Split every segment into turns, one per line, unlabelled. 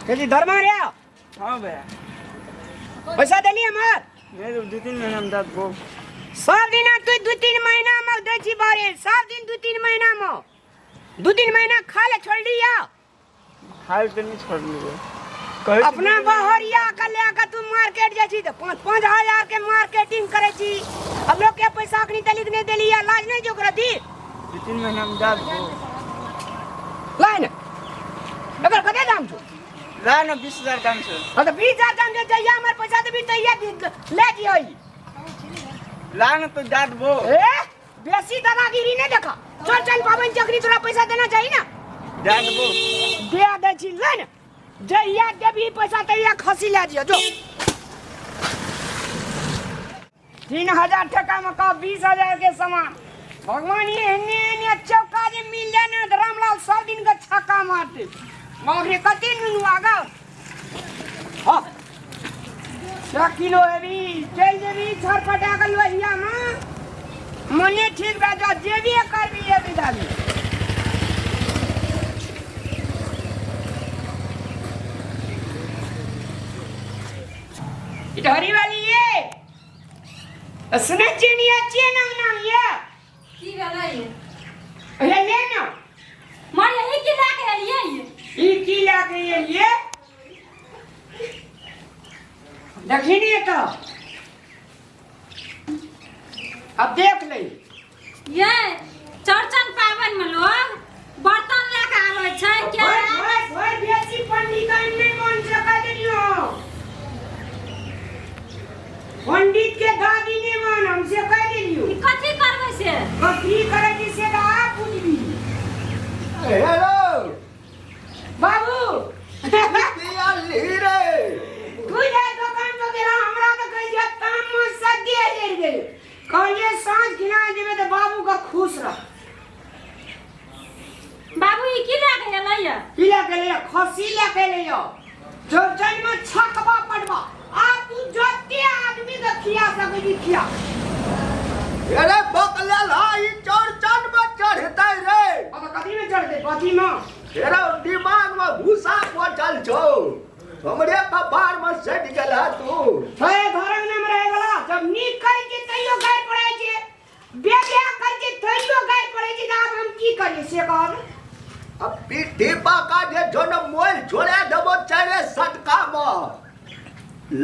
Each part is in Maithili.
कहली धर्मा रे।
हाँ भैया।
पैसा देली हमर?
नहीं तो 2-3 महीना में दे देबो।
सब दिन तू 2-3 महीना में दै छी बारे, सब दिन 2-3 महीना में, 2-3 महीना खा ले छोड़ लिया।
खाए के नहीं छोड़ लियो। कहै छी
अपना बहरिया के ले के तू मार्केट जाइ छी तऽ 5-5 हजार के मार्केटिंग करै छी, अब लोग के पैसा अखनी तलिक नहीं देली, लाज नहीं जो ओकरा दी।
2-3 महीना में दे देबो।
लाइन एकर कते दाम छौ?
ला ना 20,000 दाम छौ।
हाँ तऽ 20,000 दाम छै, जहिया हमर पैसा देबी तहिया ले जियही।
ला ना तो दे देबो।
ए बेसी दादागिरी नहीं देखा, चल चल पाबनि चकरी तोरा पैसा देना चाहिए ना।
दे देबो।
दे दै छी ले ने, जहिया देबी पैसा तहिया खसी ले जियो। जो 3,000 टका में का 20,000 के सामान। भगवान ये एने एने चौका जे मिल जाए ना तो रामलाल सब दिन का छक्का मारते। बाप रे कते नुनु आगा। हाँ 6 किलो एबी चल जेबी छरपटा के लोहिया में मने ठीक भए जा, जेबी करबी एबी दादी। इधरी वाली ये सुने चिनिया चिया नाम नाम ये
की भेलै ये?
अरे ले ना
मार यही की लए के एलियै ये?
ई की लए के एलियै देखी नहीं तो अब देख ले।
ये चौरचन पाबनि में लोग बर्तन लए के आबै छै के?
भोर भोर बेसी पंडित नहीं मन से कह देलियो, पंडित के दादी नहीं मान हमसे कह देलियो।
ई कथी करबै से?
कथी करै छी से तऽ आप बुझबी।
हेलो
बाबू
की रे?
तू जे दोकान पर गेला हमरा तऽ कहै छै ताम से देह जरि गेल, कहलियै साँझ खिना जेबै तऽ बाबू के खुश रह।
बाबू ई की लए के एलै ये?
की लए के एलै? खस्सी लए के एलै यौ। चौरचन में छकबा पड़बा आ तू जते आदमी के खिया सकै छी खिया।
अरे बकलेल हा ई चौरचन में चढ़तै रे।
अब कथी में चढ़तै? कथी में?
तेरा दिमाग में भूसा पचल छौ, हमरे कपार में सटि गेल है तू।
हे घरक नाम रहे वाला जब नीक करै छै तैयो गारि पड़ै छै, बेबिया करै छै तैयो गारि पड़ै छै, तऽ आब हम की करियै से कहब?
अब पीठी पाका जे जो न मोल छोड़ा देबो चारे सटका में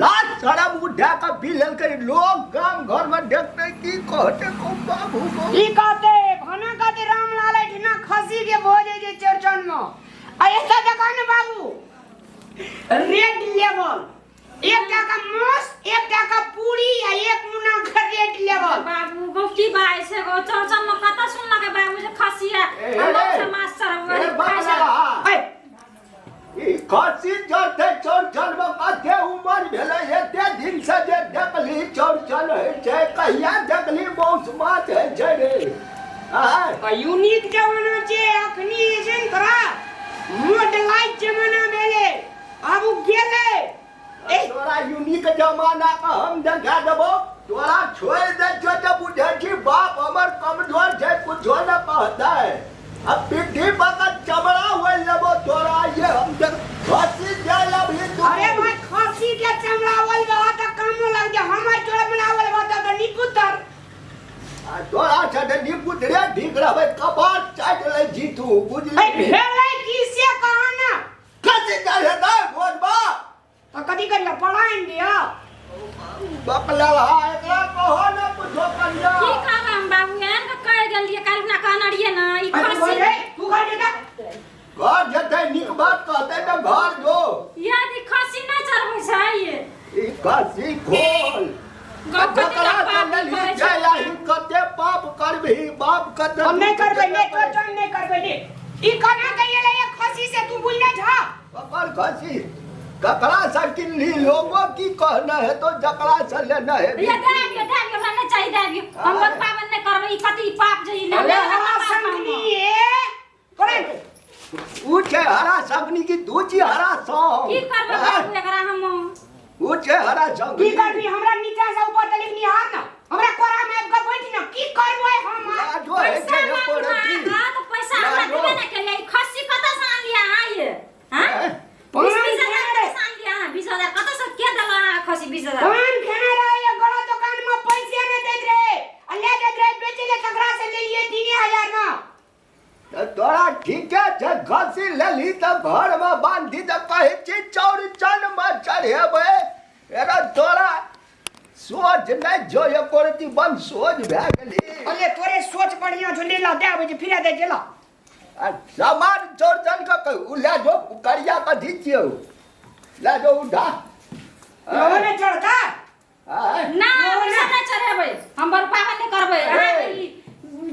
लाज शरम उठा के पी लेलकै। लोग गाम घर में देखते की कहते को बाबू को
की कहते? भाना कहते रामलाल एहिठिना खसी के भोज होइ छै चौरचन में। आ एतऽ देखा ने बाबू रेड लेवल, एकटा का मांस, एकटा का पूरी आ एक मुना का रेड लेवल।
बाबू गो की बात छै गो चौरचन में कतऽ सुनलकै बाबू जे खसिया
ए,
हम
ए,
समाज चढ़बै
ए,
खाइ छै।
बकला।
ए,
ई खसी चढ़तै चौरचन में कते उमर भेलै एते दिन से जे देखली चौरचन होइ छै, कहिया देखली मौस माछ होइ छै रे? आँय?
आ यूनिक जमाना छै अखनी जे छै ने तोरा मॉडलाइज जमाना भेलै, आब उ गेलै। ए,
तोरा यूनिक जमाना के हम देखा देबो, तोरा छोड़ि दै छियो तऽ बुझै छी बाप हमर कमजोर छै कुछो न कहतै। अब पिट्ठी पकड़ चमड़ा ओढ़ि लेबो तोरा, ये हम देख खसी जाय अभी तू।
अरे भाई खसी के चमड़ा ओढ़ लेबो तऽ कामो लग जाय, हमर चमड़ा ओढ़ लेबो तऽ निपुतर।
आ तोरा से तऽ निपुतरे ठीक रहबै, कपार चाटि लै छी तू बुझली।
ए भेलै की से कह ना।
खसी जाय हेतै भोजबा
तऽ कथी करिया पढ़ाइन दिया?
बकला हा एकरा कहो न कुछो करिया।
की कहबै हम बाबू एहन के कहि गेलियै काल्हि खुना कहने रहियै ने ई
अरे
खसी।
रे तू घर जेता?
घर जेतै नीक बात कहतै तऽ घर जो।
यदि खसी नहि चढ़बै छै ये।
ई खसी खोल।
गप कते
जकरा
पाप
से लेलही
करै छै।
जाय आही कते पाप करबही बाप कते।
हम नहीं करबै ले तो चल नहीं करबै ले। ई कना के एलै ये खसी से तू बुझने छा?
ककर खसी ककरा से किनली लोगो की कहना है तो जकरा से लेना है।
ये दे दियो, दे दियो, हमरा नहि चाही, दे दियो। हम बहुत पाबनि नहि करबै, ई कथी पाप जे ई
अरे
लेबै,
हरा
हमरा पाप
संगनी
हम।
ए करे
ऊ छै हरा संगनी की दू छी हरा सौंग।
की करबै बाबू एकरा हम?
ऊ छै हरा संगनी।
की करबी? हमरा नीचा से ऊपर तलिक निहार ना, हमरा कोरा में आबि के बैठ ना, की करबै हम?
लाजो है
पैसा
छै
बाबू,
एको रत्ती।
हाँ, तऽ पैसा हमरा
लाजो।
देबे नहि केलियै। ई खस्सी कतऽ से आनलियै अहाँ ये? हाँ?
हैं?
पाँच
बीस हजार
खसी लेलही तऽ घरमे बान्धी तऽ कहै छी चौरचनमे चढ़ेबै। एरा तोरा सोच नहि छौ एको रत्ती, बन सोच भए गेली।
अरे तोरे सोच बढ़िया छौ, ले ला दे आबै छै फिरा दे छै ला।
आ सामान चौरचन के उ लए जो, उ करिया कथी छियौ, लए जो उठा।
लोहो नहि चढ़ता।
आँय?
ना, हम ई सब नहि चढ़ेबै, हम बड़ पाबनि नहि करबै। अहाँ ई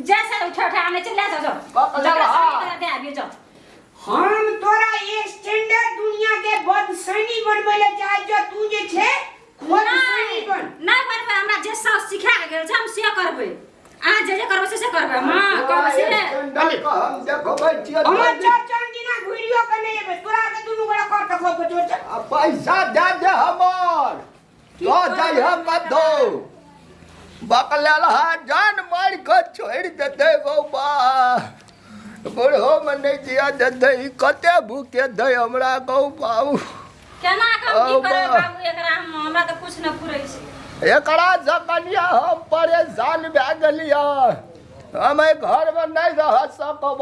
जैसे उठा उठा आनै छै, लए जाओ जाओ।
बाप रे,
जकरा
हाँ।
सही तरह दे आबियौ जाओ।
हम तोरा स्टैंडर्ड दुनिया के बदसैनी बनबै ले चाहै छियौ, तू जे छै बदसैनी बन।
नहि बनबै, हमरा जे साउस सिखा गेल छै हम से करबै। अहाँ जे जे करबै से से करबै हम। हाँ, करबै से।
स्टैंडर्ड के हम देखबै छियै।
हमर चौरचन दिना घुरियो के नहि एबै, तोरा के दुनू गोरा कर देखबौ के चौरचन।
आ पैसा दए दे हमर तो जाइह कतौ। बकलेल हा जान मारि कऽ छोड़ि देतै गौ बा, बूढ़ोमे नहि जिया देतै। ई कते भूखे दै हमरा गौ बाबू।
केना कऽ हम की
औ
करबै
बा।
बाबू एकरा? हम हमरा तऽ कुछ नहि फुरै छै।
एकरा से कनिया हम परेशान भए गेलियै, हम एहि घरमे नहि रह सकब।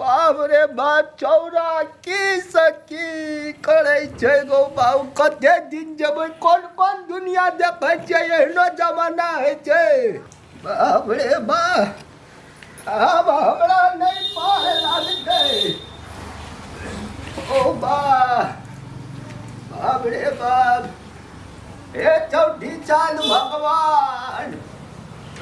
बाप रे बाप, चौरा की से की करै छै गौ बाबू। कते दिन जेबै, कोन कोन दुनिया देखै छियै, एहनो जमाना होइ छै। बाप रे बाप, आब हमरा नहि पार लागतै। ओ बा, बाप रे बाप, हे चौठी चाँद भगवान,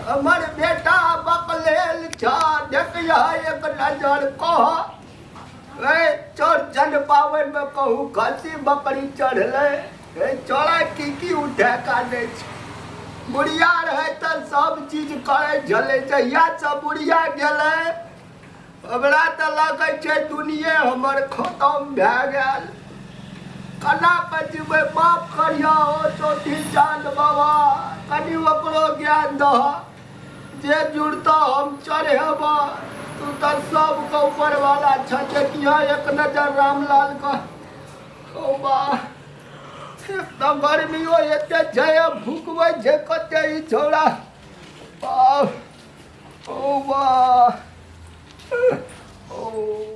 हमर बेटा बकलेल छ, देखियह एक नजर। कह ए चौरचन पाबनिमे कहू खस्सी बकरी चढ़लै? हे चोरा की की उठा कानै छै। बुढ़िया रहै तऽ सब चीज करै छलै, जहिया से बुढ़िया गेलै हमरा तऽ लगै छै दुनिये हमर खतम भए गेल। केना कऽ जीबै, माफ करिह ओ चौथी चाँद बाबा, कनि ओकरो ज्ञान दह जे जुड़तह हम चढ़ेबह। तू तऽ सबके ऊपरवाला छह, देखियह एक नजर रामलालके। ओ बा, एकदम गर्मियो एते छै, भुकबै छै कते ई छौड़ा। बाप ओ बा ओ।